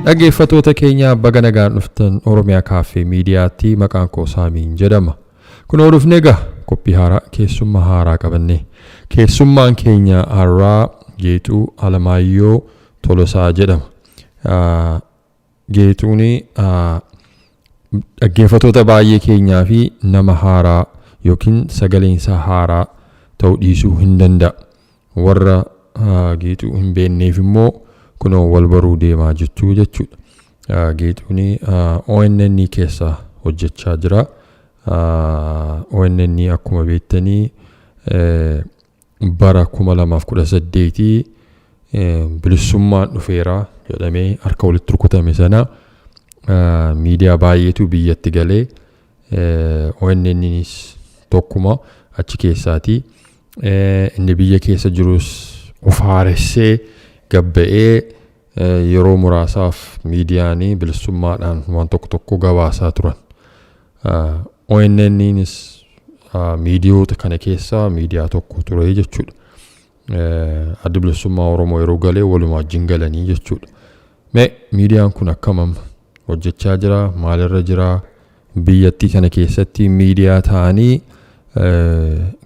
Dhaggeeffattoota keenya, baga nagaan dhuftan Oromiyaa Kaaffee Miidiyaatti. Maqaan koo Saamiin jedhama. Kunoo dhufnee egaa qophii haaraa, keessummaa haaraa qabanne. Keessummaan keenya har'aa Geexuu Alamaayyoo Tolosaa jedhama. Geexuun dhaggeeffattoota baay'ee keenyaa fi nama haaraa yookiin sagaleensaa haaraa ta'uu dhiisuu hin danda'a. Warra Geexuu hin beekneef immoo kunoo wal baruu deemaa jirtu jechuudha. Geexuun ONN keessa hojjechaa jira. ONN akkuma beektanii bara 2018 bilisummaan dhufeera jedhamee harka walitti rukutame sana miidiyaa baay'eetu biyyatti galee, ONNs tokkuma achi keessaati. Inni biyya keessa jirus of haaressee gabba'ee yeroo muraasaaf miidiyaan bilisummaadhaan waan tokko tokko gabaasaa turan. ONNs miidiyoota kana keessaa miidiyaa tokko ture jechuudha. Adda Bilisummaa Oromoo yeroo galee walumaa wajjin galanii jechuudha. Mee miidiyaan kun akkam amma hojjechaa jira? Maalirra jira? Biyyattii kana keessatti miidiyaa ta'anii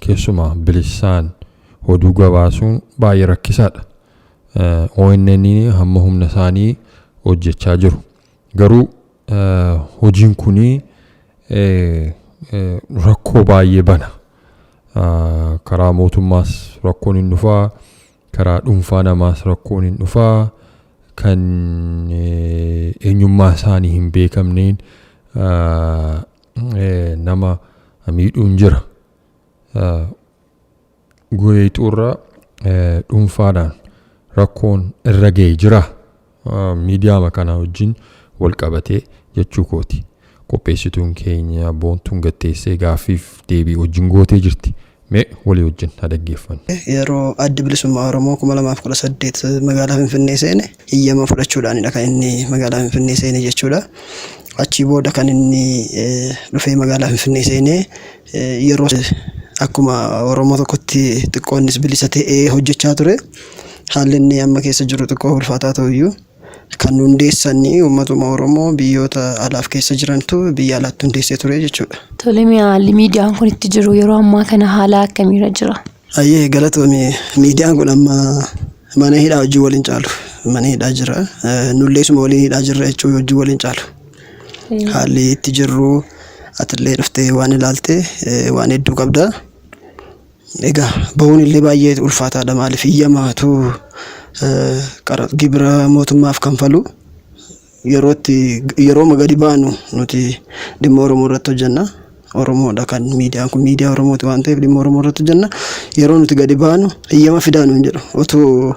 keessumaa bilisaan oduu gabaasuun baay'ee rakkisaadha. ONN hamma humna isaanii hojjechaa jiru. Garuu hojiin kunii rakkoo baay'ee bana. Karaa mootummaas rakkoon hin dhufaa, karaa dhuunfaa namaas rakkoon hin dhufaa, kan eenyummaa isaanii hin beekamneen nama miidhuun jira. Geexuurra dhuunfaadhaan rakkoon irra ga'e jira. Miidiyaama kana wajjin wal qabatee jechuu kooti. Qopheessituun keenya Boontuun gatteessee gaaffiif deebii wajjin gootee jirti. Mee walii wajjin haa dhaggeeffannu. Yeroo Addi Bilisummaa Oromoo 2018 magaalaa Finfinnee seene iyyama fudhachuudhaanidha kan inni magaalaa Finfinnee seene jechuudha. Achii booda kan inni dhufee magaalaa Finfinnee seenee yeroo akkuma Oromoo tokkotti xiqqoonnis bilisa ta'ee hojjechaa ture. Haalli inni amma keessa jiru xiqqoo ulfaataa ta'uyyuu, kan hundeessan uummatuma Oromoo biyyoota alaaf keessa jirantu biyya alaatti hundeessee ture jechuudha. Tole, haalli miidiyaan kun itti jiru yeroo ammaa kana haala akkamiirra jira? Ayyee, galatoomi. Miidiyaan kun amma mana hidhaa wajjin waliin caalu. Mana hidhaa jira. Nullee isuma waliin hidhaa jirra jechuun wajjin waliin caalu. Haalli itti jirru atillee dhuftee waan ilaalte waan hedduu qabda. Egaa bahuun illee baay'ee ulfaataadha. Maaliif, iyyamaatu gibira mootummaaf kanfalu yeroo itti yeroo gadi baanu nuti dhimma Oromoo irratti hojjenna. Oromoodha kan miidiyaan kun, miidiyaa Oromooti waan ta'eef dhimma Oromoo irratti hojjenna. Yeroo nuti gadi baanu iyyama fidaa nuun jedhu. Otoo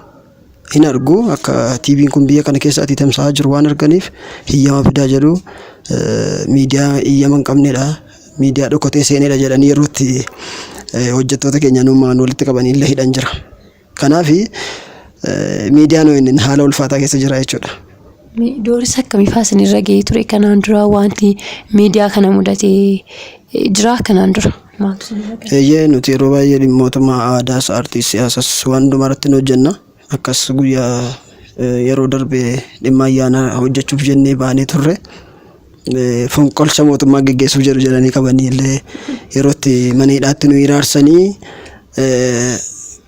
hin argu akka TV'n kun biyya kana keessaatii tamsa'aa jiru waan arganiif iyyama fidaa jedhu. Miidiyaa iyyama hin qabnedha. Miidiyaa dhokatee seenedha jedhanii yeroo itti hojjettoota keenya numaan walitti qabanii illee hidhan jira. Kanaaf miidiyaan ONN haala ulfaataa keessa jira jechuudha. Doorsisa akkamii fa'aa isinirra ga'ee ture kanaan dura? Wanti miidiyaa kana mudatee jira kanaan dura? Maaltu isinirra ga'e? Eeyyee, nuti yeroo baay'ee dhimmootuma aadaas, aartii, siyaasas waan hundumaa irratti ni hojjenna. Akkas guyyaa yeroo darbe dhimma ayyaana hojjechuuf jennee baanee turre. Fonqolcha mootummaa geggeessuuf jedhu jedhanii qabanii illee yeroo itti mana hidhaatti nu hiraarsanii,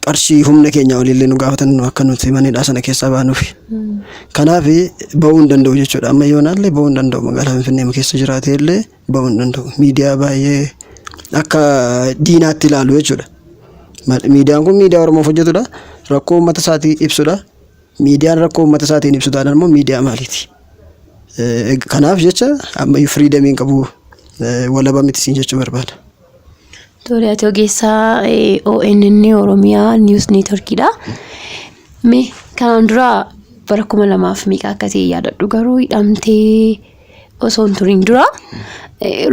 qarshii humna keenya olillee nu gaafatan akka nuti mana hidhaa sana keessaa baanuuf. Kanaaf bahuu hin danda'u jechuudha. Amma yoonaallee bahuu hin danda'u. Magaalaa Finfinnee keessa jiraatee illee bahuu hin danda'u. Miidiyaa baay'ee akka diinaatti ilaalu jechuudha. Miidiyaan kun miidiyaa Oromoof hojjetudha. Rakkoo uummata isaatii ibsudha. Miidiyaan rakkoo uummata isaatiin ibsu taanaan immoo miidiyaa maaliiti? Kanaaf jecha ammayyuu freedomii hin qabu, walaba miti siin jechuu barbaada. Tole, ati ogeessaa ONN, Oromiyaa News Networkidha. Mee kanaan dura bara 2000 meeqa akka ta'e yaadadhu, garuu hidhamtee osoo hin turin dura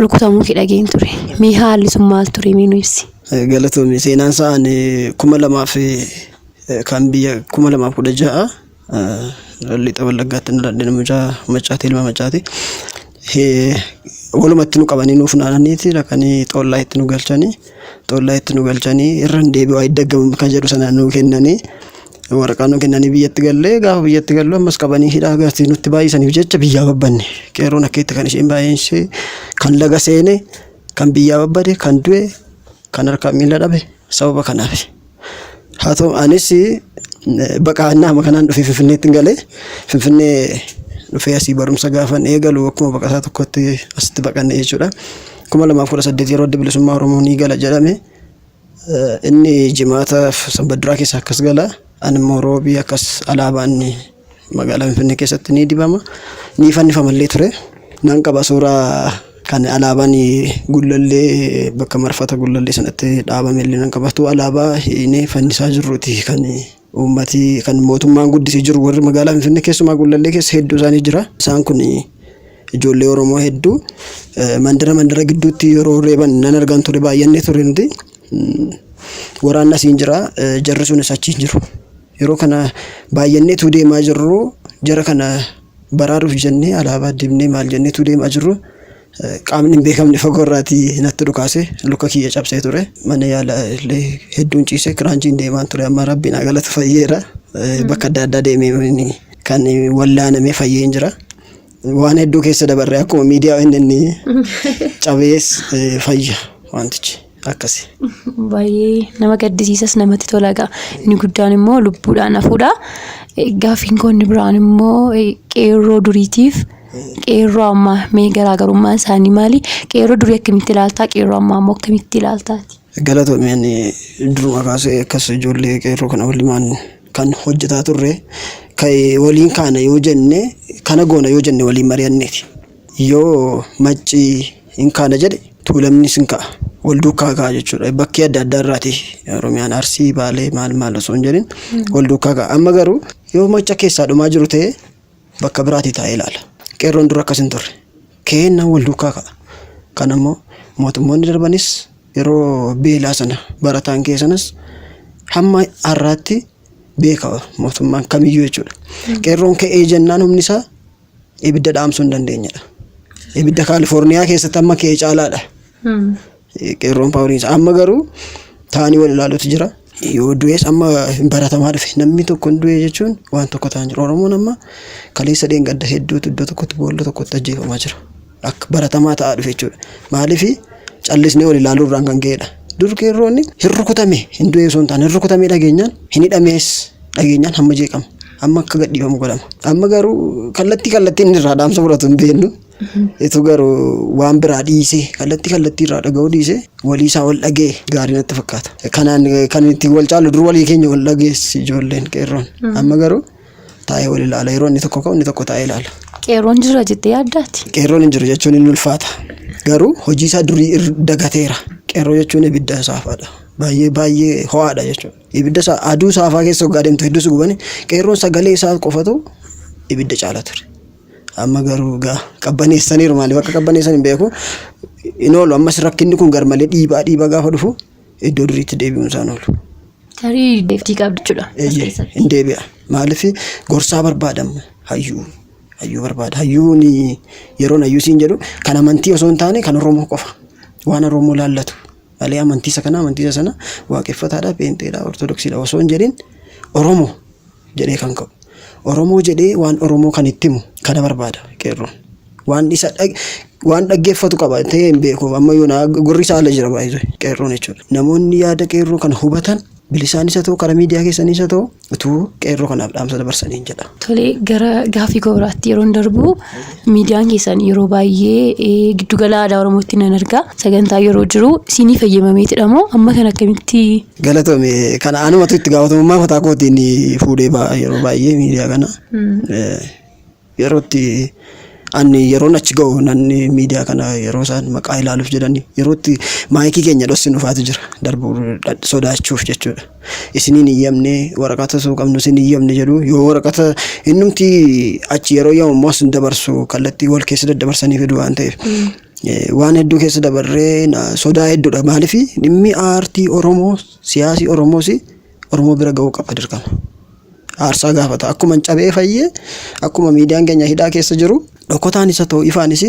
rukutamuu kee dhageen ture. Mee haalli sun maal ture, mee nu ibsi? Galatoomi. Seenaan isaa ani 2000 kan biyya 2016 Lixa Wallaggaatti dhaladhe, mucaa Maccaati, ilma Maccaati. Walumatti nu qabanii nu funaananiiti dhaqanii xoollaa itti nu galchanii, xoollaa itti nu galchanii irra hin deebi'u, daggamu kan jedhu sana nu kennanii. Waraqaa nu kennanii biyyatti gallee gaafa biyyatti gallu ammas qabanii hidhaa gatii nutti baay'isaniif jecha biyyaa babbanne. Qeerroon akka itti kan isheen baay'een ishee kan laga seene, kan biyyaa babbade, kan du'e, kan harkaa miila dhabe sababa kanaaf. Haa ta'u anis baqaannaa kanaan dhufee Finfinneetti galee Finfinnee dhufee asii barumsa gaafan eegalu akkuma baqataa tokkotti asitti baqanne jechuudha. 2018 yeroo Adda Bilisummaa Oromoo ni gala jedhame inni jimaata sanbadduraa keessa akkas gala. Ani immoo roobii akkas alaabaan magaalaa Finfinnee keessatti ni dibama. Ni fannifamallee ture. Nan qaba suuraa kan alaabaan gullallee bakka marfata gullallee sanatti dhaabame illee nan qaba. Tu alaabaa inni fannisaa jirruuti kan uummati kan mootummaan guddisee jiru warri magaalaa Finfinnee keessumaa gullallee keessa hedduu isaanii jira. Isaan kun ijoollee Oromoo hedduu mandara mandara gidduutti yeroo reeban nan argan ture baay'annee ture nuti. Waraanni asiin jira jarri sunis achiin jiru. Yeroo kana baay'anneetu deemaa jirru jara kana baraaruuf jennee alaabaa dibnee maal jenneetu deemaa jirru qaamni hin beekamne fagoo irraatii natti dhukaase luka kiyya cabsee ture. Mana yaala illee hedduun ciise kiraanchiin deemaan ture amma rabbiin haa galatu fayyeera. Bakka adda addaa deemee kan wallaanamee fayyeen jira. Waan hedduu keessa dabarre akkuma miidiyaa inni cabees fayya wantichi akkasi. Baay'ee nama gaddisiisas namatti tola egaa. Inni guddaan immoo lubbuudhaan hafuudha. Gaaffiin koo inni biraan immoo qeerroo duriitiif qeerroo ammaa mee garaagarummaan isaanii maali? Qeerroo durii akkamitti ilaaltaa? Qeerroo ammaa immoo akkamitti ilaaltaati? Galatoomii ani duruma kaasee akkas ijoollee qeerroo kana waliin kan hojjetaa turre kan waliin kaana yoo jenne kana goona yoo jenne waliin mari'anneeti. Yoo macci hin kaana jedhe tuulamnis hin ka'a. Wal duukaa ka'a jechuudha. Bakkee adda addaa irraati Oromiyaan Arsii, Baalee maal maal osoo hin jedhin wal duukaa ka'a. Amma garuu yoo macca keessaa dhumaa jiru ta'e bakka biraatii taa'ee ilaala. Qeerroon dura akkas hin turre. Kennaan wal duukaa ka'a. Kan ammoo mootummoonni darbanis yeroo beelaa sana barataan kee sanas hamma har'aatti beeka mootummaan kamiyyuu jechuudha. Qeerroon ka'ee jennaan humni isaa ibidda dhaamsuu hin dandeenyedha. Ibidda Kaalifoorniyaa keessatti amma ka'ee caalaadha. Qeerroon paawuriin isaa amma garuu taa'anii wal ilaaluutu jira. Yoo du'es amma baratamaa dhufe namni tokko hin du'e jechuun waan tokko ta'an jiru. Oromoon amma kaleessa dheengadda hedduutu iddoo tokkotti boolla tokkotti ajjeefamaa jira. Akka baratamaa ta'aa dhufe jechuudha. Maaliif callisnee wal ilaaluu irraan kan ka'edha. Dur qeerroonni hin rukutame hin du'e osoo hin taane hin rukutame dhageenyaan hin hidhamees dhageenyaan hamma jeeqama. Amma akka gadhiifamu godhama. Amma garuu kallattii kallattiin inni irraa dhaamsa fudhatu hin beeknu. Itu garuu waan biraa dhiisee kallattii kallattii irraa dhaga'uu dhiisee walii isaa wal dhagee gaarii natti fakkaata. Kanaan kan ittiin wal caalu dur walii keenya wal dhageessi ijoolleen qeerroon. Amma garuu taa'ee wal ilaala. Yeroo inni tokko ka'u inni tokko taa'ee ilaala. Qeerroon jira jettee yaaddaati? Qeerroon hin jiru jechuun inni ulfaata. Garuu hojii isaa durii dagateera. Qeerroo jechuun ibidda saafaadha. Baay'ee baay'ee ho'aadha jechuudha. Ibidda isaa aduu saafaa keessa hoggaa deemtu hedduu si gubani. Qeerroon sagalee isaa qofatu ibidda caala ture. Amma garuu gaa qabbaneessaniiru maaliif akka qabbaneessan hin beeku. Hin oolu ammas rakkinni kun garmalee dhiibaa dhiibaa gaafa dhufu iddoo duriitti deebi'uun isaan oolu. Tarii deeftii qabdu jechuudha. Eeyyee hin deebi'a. Maaliif gorsaa barbaadama hayyuu hayyuu barbaada. Hayyuun yeroon hayyuu siin jedhu kan amantii osoo hin taane kan Oromoo qofa. Waan Oromoo laallatu malee amantii isa kana amantii isa sana waaqeffataadha peenxeedha ortodoksiidha osoo hin jedhin Oromoo jedhee kan ka'u. Oromoo jedhee waan Oromoo kan itti himu kana barbaada qeerroon. Waan isa waan dhaggeeffatu qaba ta'ee hin beeku amma yoona gurri isaa ala jira baay'ee qeerroon jechuudha. Namoonni yaada qeerroo kana hubatan bilisaan isa ta'u karaa miidiyaa keessanii isa ta'u utuu qeerroo kanaaf dhaamsa dabarsanii jedha. Tolee gara gaaffii koo biraatti yeroon darbu miidiyaan keessan yeroo baay'ee giddugala aadaa Oromootti nan arga. Sagantaa yeroo jiru isinii fayyamameetidha moo amma kan akkamitti? Galatoomi kana anumatu itti gaafatamummaa mataa kootiin fuudhee ba'a yeroo baay'ee miidiyaa kana. Yerootti ani yeroon achi ga'u namni miidiyaa kana yeroo isaan maqaa ilaaluuf jedhani yerootti maayikii keenya dhossinu faatu jira darbuu sodaachuuf jechuudha. Isiniin iyyamne waraqata osoo qabnu isin iyyamne jedhu yoo waraqata innumti achi yeroo yaa'u immoo as hin dabarsu kallattii wal keessa daddabarsanii fidu waan ta'eef. Waan hedduu keessa dabarree sodaa hedduudha maaliif dhimmi aartii Oromoo siyaasii Oromoos Oromoo bira ga'uu qaba dirqama. Aarsaa gaafata. Akkuma cabee fayyee akkuma miidiyaan keenya hidhaa keessa jiru dhokotaan isa ta'u ifaanis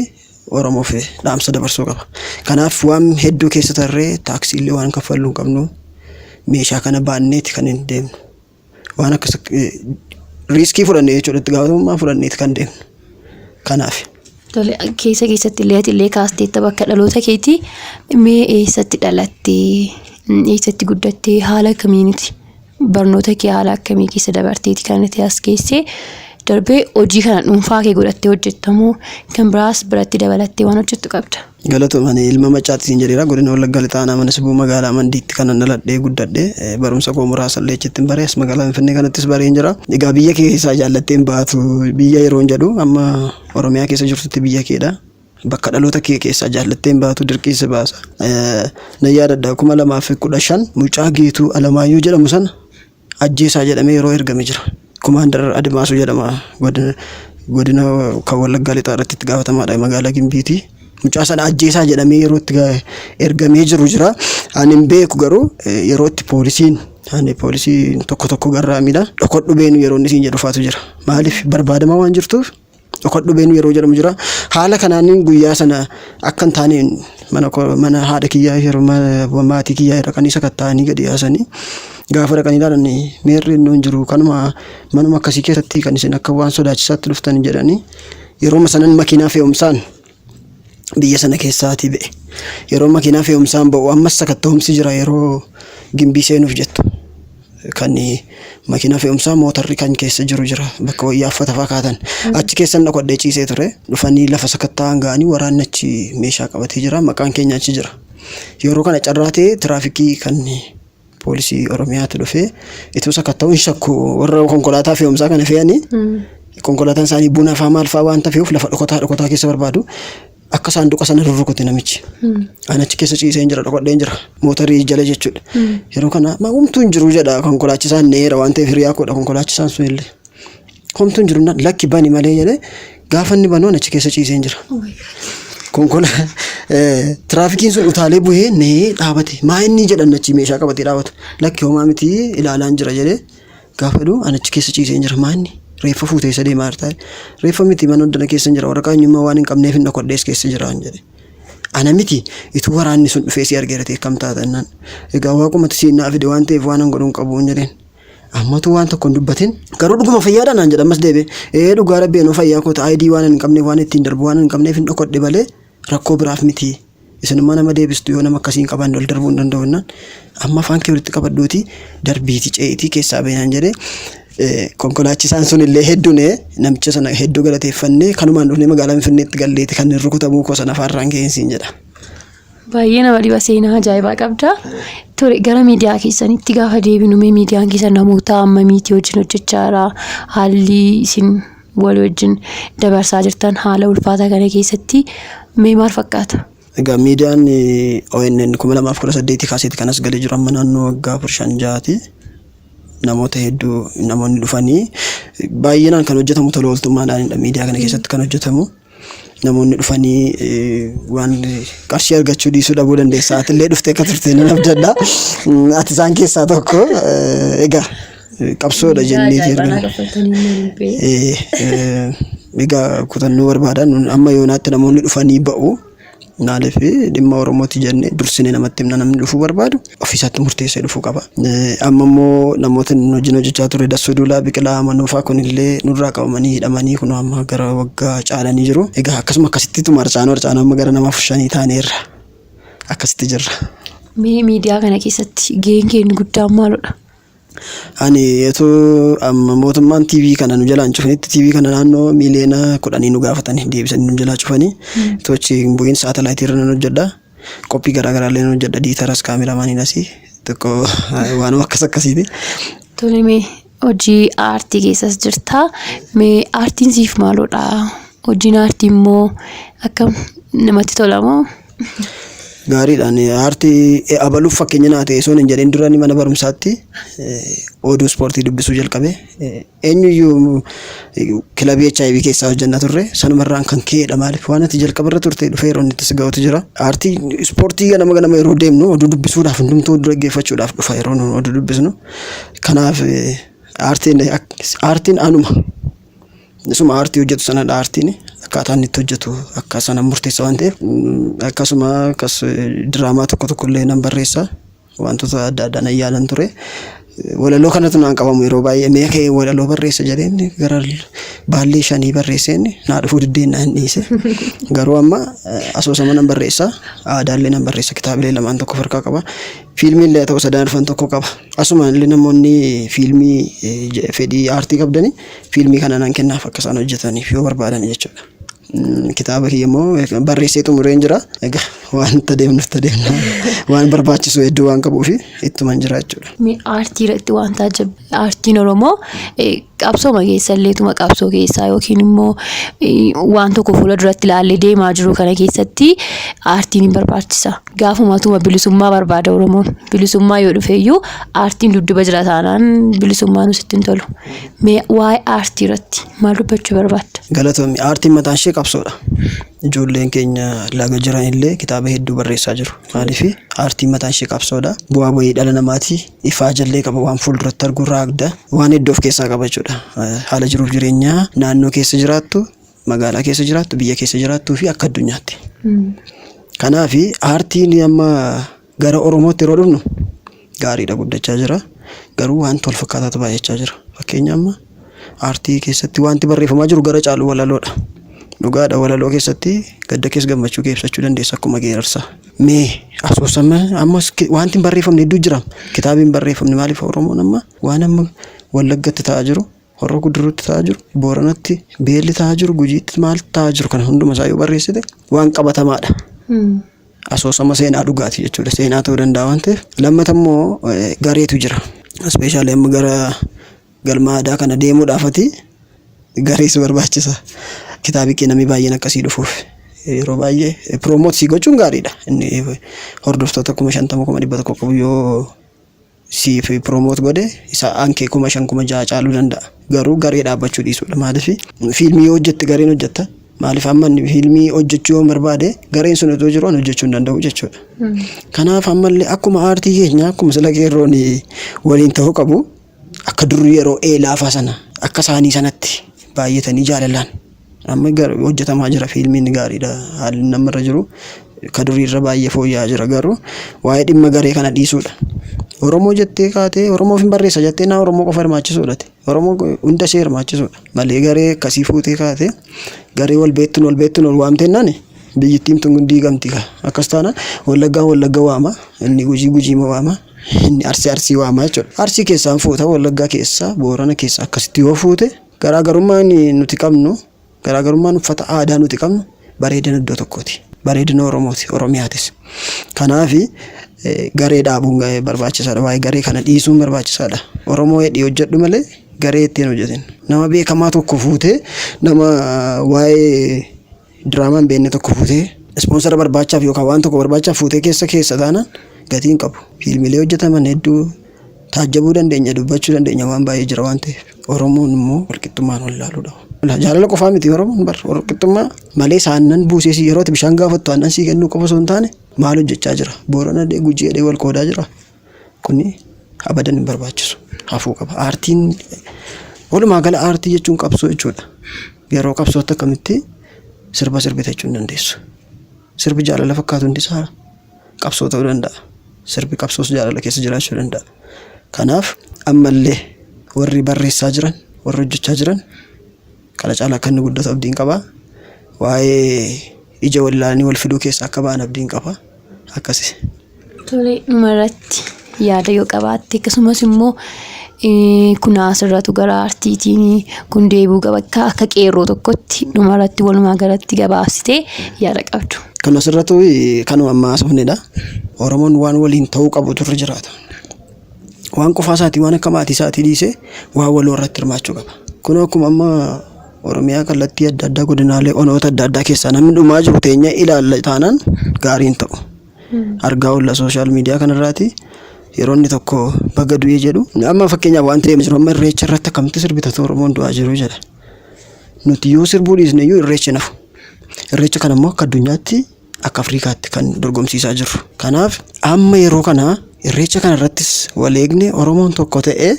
Oromoof dhaamsa dabarsuu qaba. Kanaaf waan hedduu keessa tarree taaksii illee waan kaffallu hin qabnu meeshaa kana baanneeti kan hin deemnu. Waan akkas riiskii fudhannee jechuudha itti gaafatamummaa fudhanneeti kan deemnu. Kanaaf. Tole keessa keessatti illee ati illee kaasteetta bakka dhaloota keetii mee eessatti dhalattee eessatti guddattee haala akkamiiniti barnoota kee haala akkamii keessa dabarteeti kan ati as geessee darbee hojii kana dhuunfaa kee godhattee hojjettamoo kan biraas biratti dabalattee waan hojjettu qabda. Galatoom ani ilma maccaati siin jedheera godina Wallaggaa Lixaa aanaa mana sibuu magaalaa Mandiitti kanan dhaladhee guddadhe barumsa koo muraasa illee achitti hin bare as magaalaa Finfinnee kanattis bareen jira. Egaa biyya kee keessaa jaallattee hin baatu biyya yeroon jedhu amma Oromiyaa keessa jirtutti biyya keedha. Bakka dhaloota kee keessaa jaallattee hin baatu dirqiin si baasa. Nan yaadadha 2015 mucaa Geetuu Alamaayyoo jedhamu sana ajjeesaa jedhamee yeroo ergame jira. Kumaandar Adimaasuu jedhama godina godina kan Wallaggaa Lixaa irratti itti gaafatamaadha magaalaa Gimbiiti. Mucaa sana ajjeesaa jedhamee yeroo itti ergamee jiru jira. Ani hin beeku garuu yeroo itti poolisiin ani poolisiin tokko tokko garraamiidha. Dhokodhu beenu yeroo inni siin jedhu faatu jira. Maaliif barbaadamaa waan jirtuuf dhokadhu beenu yeroo jedhamu jira. Haala kanaan guyyaa sana akka hin taaneen mana koo mana haadha kiyyaa yeroo maatii kiyyaa dhaqanii sakatta'anii gadi yaasanii gaafa dhaqanii ilaalan meerri inni hin jiru kanuma manuma akkasii keessatti kan isin akka waan sodaachisaatti dhuftan jedhanii yeroo sanan makiinaa fe'umsaan biyya sana keessaatii ba'e. Yeroo makiinaa fe'umsaan ba'u ammas sakatta'umsi jira yeroo gimbii seenuuf jettu. Kan makiinaa fe'umsaa mootarri kan keessa jiru jira bakka wayyaa uffata fa'aa kaatan. Achi keessan dhokadhee ciisee ture. Dhufanii lafa sakatta'an ga'anii waraanni achi meeshaa qabatee jira. Maqaan keenya achi jira. Yeroo kana carraa ta'ee tiraafikii kan poolisii Oromiyaatu dhufee ituu sakatta'u hin shakku warra konkolaataa fe'umsaa kana fe'anii konkolaataan isaanii buna fa'aa maal fa'aa waan tafeef lafa dhokataa dhokataa keessa barbaadu akka saanduqa sana rurrukute namichi. Ani achi keessa ciisee hin jira dhokadhee hin jira mootarii jala jechuudha. Yeroo kana maa homtuu hin jiru jedha konkolaachisaan neera waan ta'eef hiriyaa koodha konkolaachisaan sun illee. Homtuu hin jiru lakki bani malee jedhee gaafa inni banu ani achi keessa ciisee hin jira. Konkola tiraafikiin sun utaalee bu'ee nee dhaabate. Maa inni jedhan achi meeshaa qabatee dhaabatu. Lakki homaa miti ilaalaan jira jedhee gaafa jedhu ani achi keessa ciisee hin jira. Maa inni reeffa fuutee isa deemaa jirta. Reeffa miti mana hundana keessa hin jira. Waraqaa eenyummaa waan hin qabneef hin dhokodhees keessa jira jedhe. Ana miti ituu waraanni sun dhufee si argeera ta'e akkam taata jennaan. Egaa waaqumatti siin naa fide waan ta'eef waan an godhu hin qabu hin jedheen. Ammatu waan tokko hin dubbatin. Garuu dhuguma fayyaadha naan jedha ammas deebi'ee. Ee dhugaa rabbi anoo fayyaa koota ID waan hin qabneef waan ittiin darbu waan hin qabneef hin dhokodhe malee rakkoo biraaf miti. Isinummaa nama deebistu yoo nama akkasii hin qabaanne ol darbuu hin danda'u jennaan. Amma afaan kee walitti qabadhuuti darbiiti ce'iitii keessaa bahi naan jedhee. Konkolaachisaan sun illee hedduun namicha sana hedduu galateeffannee kanumaan dhufnee magaalaa Finfinneetti galleeti kan hin rukutamuu koo sana afaarraan ga'een siin jedha. Baay'ee nama dhiba seenaa ajaa'ibaa qabda. Tole gara miidiyaa keessanitti gaafa deebinu mee miidiyaan keessan namoota hammamiitii wajjin hojjechaa jira? Haalli isin wal wajjin dabarsaa jirtan haala ulfaataa kana keessatti mee maal fakkaata? Egaa miidiyaan ONN 2018 kaaseeti kanas galee jiru amma naannoo waggaa afur shan ja'aati. Namoota hedduu namoonni dhufanii baay'inaan kan hojjetamu tola ooltummaadhaanidha miidiyaa kana keessatti kan hojjetamu. Namoonni dhufanii waan qarshii argachuu dhiisuu dhabuu dandeessa. Atillee dhuftee akka turte nan abdadha. Ati isaan keessaa tokko. Egaa qabsoodha jenneeti erga. Egaa kutannoo barbaadan amma yoonaatti namoonni dhufanii ba'u. Maaliif dhimma Oromooti jennee dursinee namatti himna namni dhufuu barbaadu ofiisaatti murteessee dhufuu qaba. Amma immoo namoota nu wajjin hojjechaa ture Dassuu Duulaa Biqilaa Amanuufaa kunillee nurraa qabamanii hidhamanii kun amma gara waggaa caalanii jiru. Egaa akkasuma akkasitti harcaanoo harcaanoo amma gara nama 5 taaneerra. Akkasitti jirra. Mee miidiyaa kana keessatti gaheen kee inni guddaan maalidha? Ani otoo amma mootummaan TV kana nu jalaan cufanitti TV kana naannoo miiliyoona 10 nu gaafatanii deebisanii nu jalaa cufanii otoo achi hin bu'iin saatalaayitii irra nan hojjedha. Qophii garaa garaa illee nan hojjedha. Diitaras kaameraamaaniin asii xiqqoo waanuma akkas akkasiiti. Tole mee hojii aartii keessas jirta. Mee aartiin siif maalodha? Hojiin aartii immoo akkam namatti tola moo? Gaariidha. Ani aartii abaluuf fakkeenya naa ta'e osoo hin jedhin dura mana barumsaatti oduu ispoortii dubbisuu jalqabe. Eenyuyyuu kilabii HIV keessaa hojjenna turre sanumarraan kan ka'edha maaliif waan ati jalqabarra turte dhufee yeroo inni itti si ga'utu jira. Aartii ispoortii ganama ganama yeroo deemnu oduu dubbisuudhaaf hundumtuu oduu dhaggeeffachuudhaaf dhufa yeroo nu oduu dubbisnu. Kanaaf aartiin aartiin anuma. Isuma aartii hojjetu sanadha aartiin akkaataa inni itti hojjetu akka sana murteessa waan ta'eef akkasuma akkas diraamaa tokko tokko illee nan barreessa wantoota adda addaa nan yaalan ture. Walaloo kanatu naan qabamu yeroo baay'ee mee ka'ee walaloo barreessa jedheen gara baallee shanii barreesseen naa dhufuu diddeen naan dhiise. Garuu amma asoosama nan barreessa, aadaallee nan barreessa, kitaabilee lamaan tokko of harkaa qaba. Fiilmii illee haa ta'u sadan arfan tokko qaba. Asuma illee namoonni fiilmii fedhii aartii qabdani fiilmii kana nan kennaaf akka isaan hojjetaniif yoo barbaadan jechuudha. Kitaaba kiyya immoo barreessee xumureen jira. Egaa waan itti adeemnuuf itti adeemna. Waan barbaachisu hedduu waan qabuuf ittuman jira jechuudha. Mee aartii irratti waan taajjab aartiin Oromoo qabsooma keessa illeetuma qabsoo keessaa yookiin immoo waan tokko fuula duratti ilaallee deemaa jiru kana keessatti aartiin hin barbaachisa. Gaafumatuma bilisummaa barbaada Oromoon. Bilisummaa yoo dhufe iyyuu aartiin dudduba jira taanaan bilisummaa nus itti hin tolu. Mee waa'ee aartii irratti maal dubbachuu barbaadda? Galatoomi. Aartiin mataan ishee qabsoodha. Ijoolleen keenya laga jiran illee kitaaba hedduu barreessaa jiru. Maaliif aartiin mataan ishee qabsoodha. Bu'aa bayii dhala namaati. Ifaa jallee qaba waan fuulduratti argu raagda. Waan hedduu of keessaa qaba jechuudha. Haala jiruuf jireenyaa naannoo keessa jiraattu, magaalaa keessa jiraattu, biyya keessa jiraattuu fi akka addunyaatti. Kanaaf aartiin amma gara Oromootti yeroo dhufnu gaariidha guddachaa jira. Garuu wanti wal fakkaataatu baay'achaa jira. Fakkeenya amma aartii keessatti wanti barreeffamaa jiru gara caalu walaloodha. Dhugaadha walaloo keessatti gadda kees gammachuu kee ibsachuu dandeessa akkuma geerarsa. Mee asoosama ammas wanti hin barreeffamne hedduu jira. Kitaabni hin barreeffamne maaliif Oromoon amma waan amma Wallaggatti ta'aa jiru, Horroo Guduruutti ta'aa jiru, Booranatti beelli ta'aa jiru, Gujiitti maal ta'aa jiru kana hunduma isaa yoo barreessite waan qabatamaadha. Asoosama seenaa dhugaati jechuudha. Seenaa ta'uu danda'a waan ta'eef. Lammata immoo gareetu jira. Ispeeshaalii amma gara galma aadaa kana deemuudhaafati garees barbaachisa. Kitaabi kee namni baay'een akkasii dhufuuf yeroo baay'ee piroomoot sii gochuun gaariidha. Inni hordoftoota 50,000 100,000 qabu yoo siif promote godhe isa ankee 5,000 6,000 caaluu danda'a. Garuu garee dhaabbachuu dhiisuudha. Maaliif fiilmii yoo hojjette gareen hojjetta. Maaliif amma inni fiilmii hojjechuu yoo barbaade gareen sun otoo jiru ani hojjechuu hin danda'u jechuudha. Kanaaf ammallee akkuma aartii keenya akkuma sila qeerroon waliin ta'uu qabu akka durii yeroo eelaafaa sana akka isaanii sanatti baay'atanii jaalalaan amma hojjetamaa jira fiilmiin gaariidha haalli namarra jiru ka durii irra baay'ee fooyya'aa jira garuu waa'ee dhimma garee kana dhiisuudha. Oromoo jettee kaatee Oromoof hin barreessa jettee naa Oromoo qofa hirmaachisuudha. Oromoo hunda ishee hirmaachisuudha. Malee garee akkasii fuutee kaatee garee wal beektuun wal beektuun wal waamteennaan biyyittiin tun diigamti. Akkas taanaan Wallaggaan Wallagga waama inni Gujii Gujiima waama inni Arsii Arsii waama jechuudha. Arsii keessaan fuuta Wallaggaa keessaa Boorana keessaa akkasitti yoo fuute garaagarummaan nuti qabnu garaagarummaan uffata aadaa nuti qabnu bareedina iddoo tokkooti. Bareedina Oromooti, Oromiyaatis. Kanaaf garee dhaabuun barbaachisaadha. Waa'ee garee kana dhiisuun barbaachisaadha. Oromoo hedhii hojjedhu malee garee ittiin hojjetin. Nama beekamaa tokko fuutee nama waa'ee diraamaa hin beekne tokko fuutee ispoonsara barbaachaaf yookaan waan tokko barbaachaaf fuutee keessa keessa taanaan gatii hin qabu. Fiilmiilee hojjetaman hedduu taajjabuu dandeenya, dubbachuu dandeenya waan baay'ee jira waan ta'eef. Oromoon immoo walqixxummaan wal ilaaluudha. Jaalala qofaa miti Oromoon bar walqixxummaa malee aannan buusee si yeroo ati bishaan gaafattu aannan sii kennuu qofa osoo hin taane maal hojjechaa jira? Boorana dhee Gujii jedhee wal qoodaa jira. Kuni abadan hin barbaachisu. Hafuu qaba. Aartiin walumaa gala aartii jechuun qabsoo jechuudha. Yeroo qabsootti akkamitti sirba sirbita jechuu hin dandeessu. Sirbi jaalala fakkaatu hundi isaa qabsoo ta'uu danda'a. Sirbi qabsoos jaalala keessa jiraachuu danda'a. Kanaaf ammallee warri barreessaa jiran, warri hojjechaa jiran kana caalaa akka inni guddatu abdiin qaba. Waa'ee ija wal ilaalanii wal fiduu keessa akka ba'an abdiin qaba. Akkasi. Tole dhumarratti yaada yoo qabaatte akkasumas immoo kun asirratu gara aartiitiin kun deebi'uu qaba akka qeerroo tokkotti dhumarratti walumaa galatti gabaabsitee yaada qabdu. Kan asirratti kanuma amma haasofnedha. Oromoon waan waliin ta'uu qabutu irra jiraata. Waan qofaa isaatii waan akka maatii isaatii dhiisee waan waloo irratti hirmaachuu qaba. Kun akkuma amma Oromiyaa kallattii adda addaa godinaalee onoota adda addaa keessaa namni dhumaa jiru teenyee ilaalla taanaan gaarii hin ta'u. Argaa oolla sooshaal miidiyaa kanarraati yeroo inni tokko baga du'ee jedhu amma fakkeenyaaf wanti deemu jiru amma irreecha irratti akkamitti sirbitatu Oromoon du'aa jiru jedha. Nuti yoo sirbuu dhiisne iyyuu irreechi hin hafu. Irreecha kana immoo akka addunyaatti akka Afrikaatti kan dorgomsiisaa jirru. Kanaaf amma yeroo kana irreecha kana irrattis wal eegne Oromoon tokko ta'ee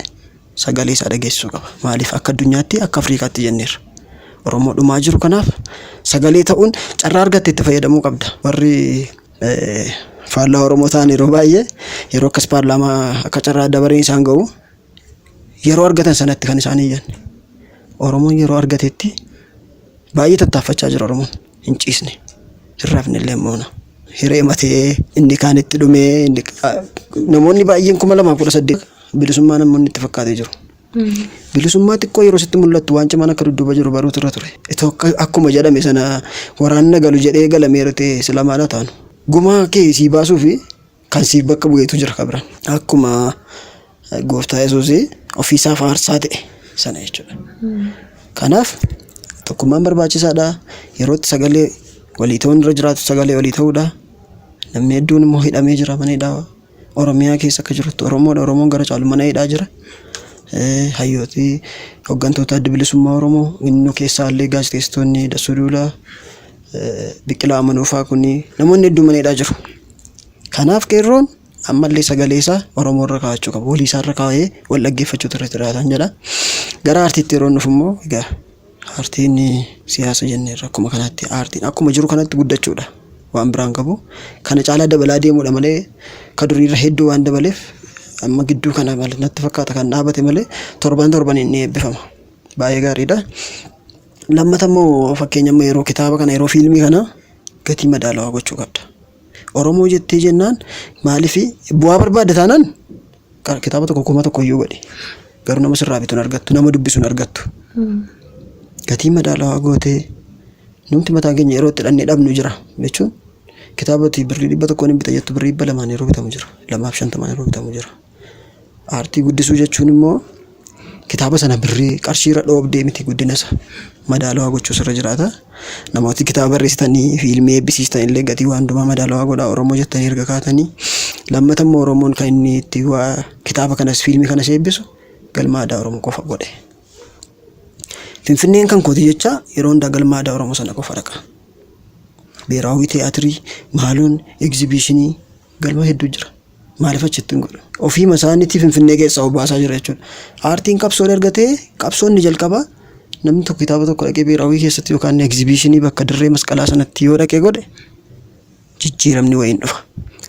sagalee isaa dhageessisuu qaba. Maaliif akka addunyaatti akka Afrikaatti jenneerra. Oromoo dhumaa jiru kanaaf sagalee ta'uun carraa argatte itti fayyadamuu qabda. Warri faallaa Oromoo ta'an yeroo baay'ee yeroo akkas paarlaamaa akka carraa dabareen isaan ga'u Yeroo argatan sanatti kan isaan iyyan. Oromoon yeroo argatetti baay'ee tattaaffachaa jira Oromoon. Hin ciisne. Hin rafne illee moona. Hiree matee inni kaan itti dhumee namoonni baay'een 2018 bilisummaa namoonni itti fakkaatee jiru. Bilisummaa xiqqoo yeroo sitti mul'attu waan cimaan akka dudduuba jiru baruutu irra ture. Itoo akkuma jedhame sana waraanna galu jedhee galameera ta'e sila maal haa taanu. Gumaa kee sii baasuu fi kan siif bakka bu'eetu jira kan biraan. Akkuma gooftaa Yesuus ofiisaaf aarsaa ta'e sana jechuudha. Kanaaf tokkummaan barbaachisaadha. Yeroo itti sagalee walii ta'uun irra jiraatu sagalee walii ta'uudha. Namni hedduun immoo hidhamee jira mana hidhaa. Oromiyaa keessa akka jirutti Oromoodha. Oromoon gara caalu mana hidhaa jira. Hayyooti hooggantoota adda bilisummaa Oromoo inni keessaa illee gaazexeessitoonni Dassuu Duulaa, Biqilaa Amanuufaa kuni namoonni hedduun mana hidhaa jiru. Kanaaf qeerroon ammallee sagalee isaa Oromoo irra kaa'achuu qaba. Walii isaa irra kaa'ee wal dhaggeeffachuutu irra jiraatan jedha. Gara aartiitti yeroo dhufu immoo egaa aartiin siyaasa jenneerra akkuma kanatti aartiin akkuma jiru kanatti guddachuudha. Waan biraan qabu. Kana caalaa dabalaa deemuudha malee ka duriirra hedduu waan dabaleef amma gidduu kana malee natti fakkaata kan dhaabate malee torban torban inni eebbifama. Baay'ee gaariidha. Lammata immoo fakkeenya amma yeroo kitaaba kana yeroo fiilmii kana gatii madaalawaa gochuu qabda. Oromoo jettee jennaan maaliif bu'aa barbaadda taanaan kitaaba tokko 1000 iyyuu godhi. Garuu nama sirraa bitu hin argattu, nama dubbisu hin argattu. Gatii madaalawaa gootee numti mataan keenya yeroo itti dhannee dhabnu jira jechuun kitaaba birrii 100 hin bita jettu birrii 200 yeroo bitamu jira. 250 yeroo bitamu jira. Aartii guddisuu jechuun immoo kitaaba sana birrii qarshiirra dhoobdee miti guddina isa madaalawaa gochuu sirra jiraata. Namooti kitaaba barreessitanii fiilmii eebbisiistan illee gatii waan hundumaa madaalawaa godhaa Oromoo jettanii erga kaatanii. Lammata immoo Oromoon kan inni itti waa kitaaba kanas fiilmii kanas eebbisu galma aadaa Oromoo qofa godhe. Finfinneen kan kooti jecha yeroo hundaa galma aadaa Oromoo sana qofa dhaqa. Beeraawwii tiyaatirii, maaloon, egzibiishinii galma hedduu jira. Maaliif achitti hin godhu? Ofiima isaaniitii Finfinnee keessaa of baasaa jira jechuudha. Aartiin qabsoon erga ta'e qabsoon ni jalqaba. Namni tokko kitaaba tokko dhaqee beeraawwii keessatti yookaan egzibiishinii bakka dirree masqalaa sanatti yoo dhaqee godhe jijjiiramni wayiin dhufa.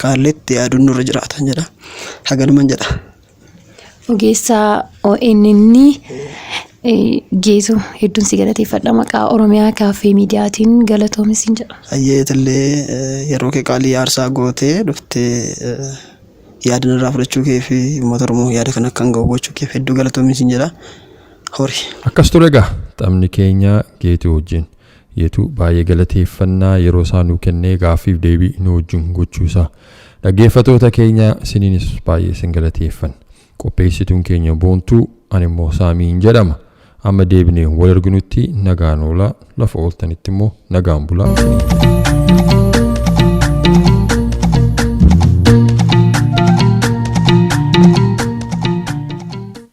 Kaalleetti yaaduun nurra jiraatan jedha. Haganuman jedha. Ogeessaa ONN Geetu hedduun si galateeffadha maqaa Oromiyaa Kaaffee Miidiyaatiin galatoomi siin jedha. Ayyeetillee yeroo kee qaalii aarsaa gootee dhuftee yaada narraa fudhachuu kee fi uummata Oromoo yaada kana akkan ga'u gochuu keef hedduu galatoomi siin jedha. Hori. Akkas ture egaa taphni keenya Geetuu wajjin. Geetuu baay'ee galateeffannaa yeroo isaa nuu kennee gaaffiif deebii nu wajjin gochuu isaa. Dhaggeeffattoota keenya isiniinis baay'ee isin galateeffanna. Qopheessituun keenya Boontuu ani immoo Saamiin jedhama. Amma deebinee wal arginutti nagaan oolaa lafa ooltanitti immoo nagaan bulaa isiniin.